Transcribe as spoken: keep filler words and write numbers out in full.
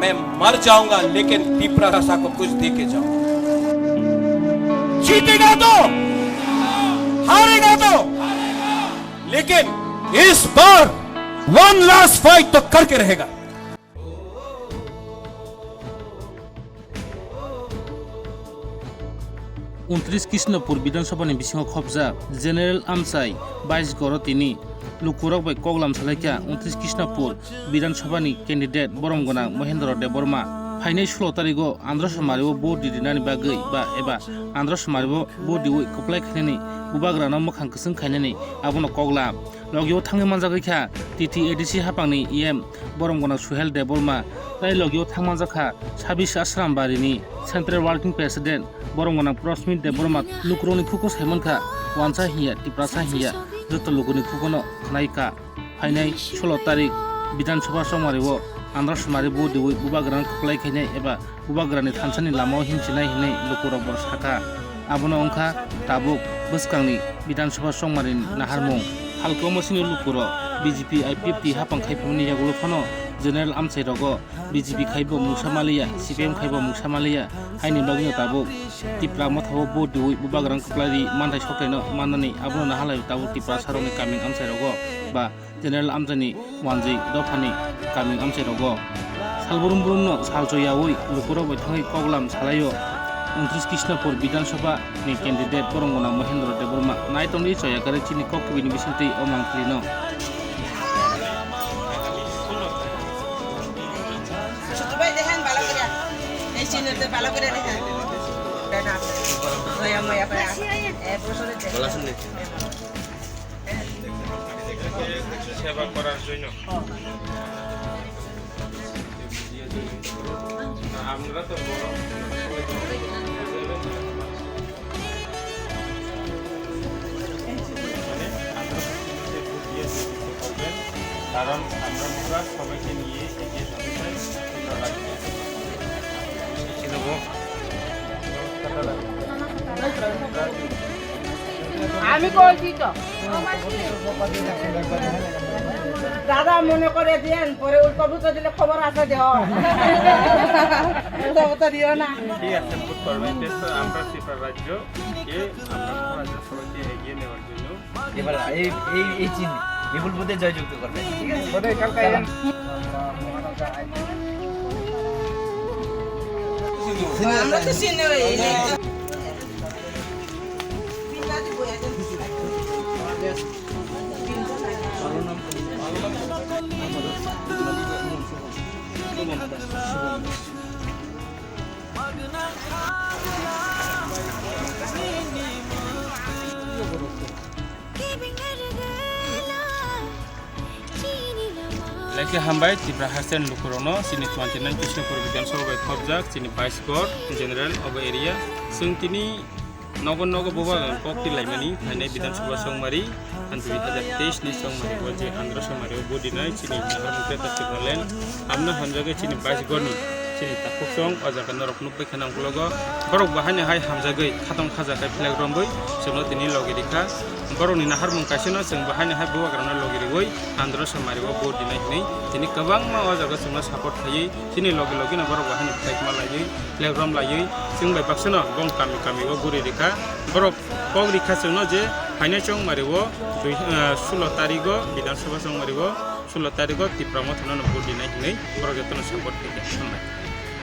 मैं मर जाऊंगा, लेकिन तिपरा भाषा को कुछ दे के जाऊंगा। जीतेगा तो, हारेगा तो, लेकिन इस बार वन लास्ट फाइट तो करके रहेगा। Untris Krishnapur Bidhan Sabha ni bisingo khopjak General Amchai bais goro tini lukurok bai koklam salaikha. Untris Krishnapur Bidhan Sabha ni candidate borom gwnang Mohendro Debbarma phainai sulo tarigo Andhra Somari o vote rinani bagwi ba eba Andhra Somari o vote riwi kwplai khainani bubagrano mwkhang kwchwng khainani abono koklam. Logio thangwi manjagwi kha T T A D C haphangni E M borom gwnang Suhel Debbarma, tei logio thang manjakha Sabis Ashram Barini Central Working President borom gwnang Prosmit Debbarma. Lukurokni khuko saimankha, wansa hiya, Tiprasa hiya, joto lukuni khukono khwnaikha. Phainai sulo tarik Bidhan Sabha chongmario Andhra Somari vote riwi bubagrano kwplai khainai eba bubagrani thansani lamao himchinai hinwi lukurok bo sakha. Abono wngkha tabuk bwskangni Bidhan Sabha chongmari naharmung. Halko mosini lukurok B J P I P F T haphang khai phaimani yagulo phano General Amchai rogo B J P khaibo mungsa maliya, C P M khaibo mungsa maliya, haini bagwino tabuk Tipra mothao vote riwi bubagrang kwplai ri manthai soktaino mannani abono nahalai tabuk Tiprasarokni kamini amchai rogo ba General Amchaini wanjwi dophani kamini amchai rogo. Salbrum brumno salchoyawi lukurok bai thangwi koklam salaio. Untris Krishnapur Bidhan Sabha ni candidate borom gwnang Mohendro Debbarma. Nai tongdi choyakare chini kok kubini bisingtwi o mangpili no. সেবা করার জন্য। আমরা তো বড়, মানে, আমরা করবেন, কারণ আমরা সবাইকে নিয়ে এগিয়ে যেতে চাই। আমি কইছি তো। দাদা মনে করে দিয়েন, পরে উল্টো পুল্টো দিলে খবর আছে যে। উল্টো পুল্টো দিও না। ঠিক আছে, ভোট করবেন। আমরা ত্রিপুরা রাজ্য, কে আমরা রাজ্য সবাইকে এগিয়ে নেওয়ার জন্য। এবার এই, এই, এই চিহ্নে বিপুল ভোটে জয়যুক্ত করবে, ঠিক আছে? আমরা তো চিহ্ন এই। Lekhe hambai Tripura haste ni lukurokno chini twenty nine Krishnapur Bidhan Sabha bai khopjak chini bais gor general obo area. Chwng tini nogo nogo boba kokti laimani phainai Bidhan Sabha chongmari, dui hazar teis ni chongmari o je Andhra Somari o vote rinai chini Naharmukhe Tipraland amno hamjagwi chini bais gor ni chini takhuk chong o jaga norok nukbai kheno ang ulogo borok bo haino hai hamjagwi khatong khajakai flag romwi chwngno tini logi rikha. Borokni naharmung kaisano chwng bo haino hai bubagrano logi riwi Andhra Somari o vote rinai hinwi tini kwbangma o jaga chwngno support khaiwi chini logi logino borok bo haino flag ma laiwi flag rom laiwi chwng bai baksano bong kami kami o guri rikha. Borok kok rikha chwngno je phainai chongmari o dui, ah, sulo tarigo Bidhan Sabha chongmari o sulo tarigo Tipra Mothano vote rinai hinwi borok jotono support khaikha. Hambai.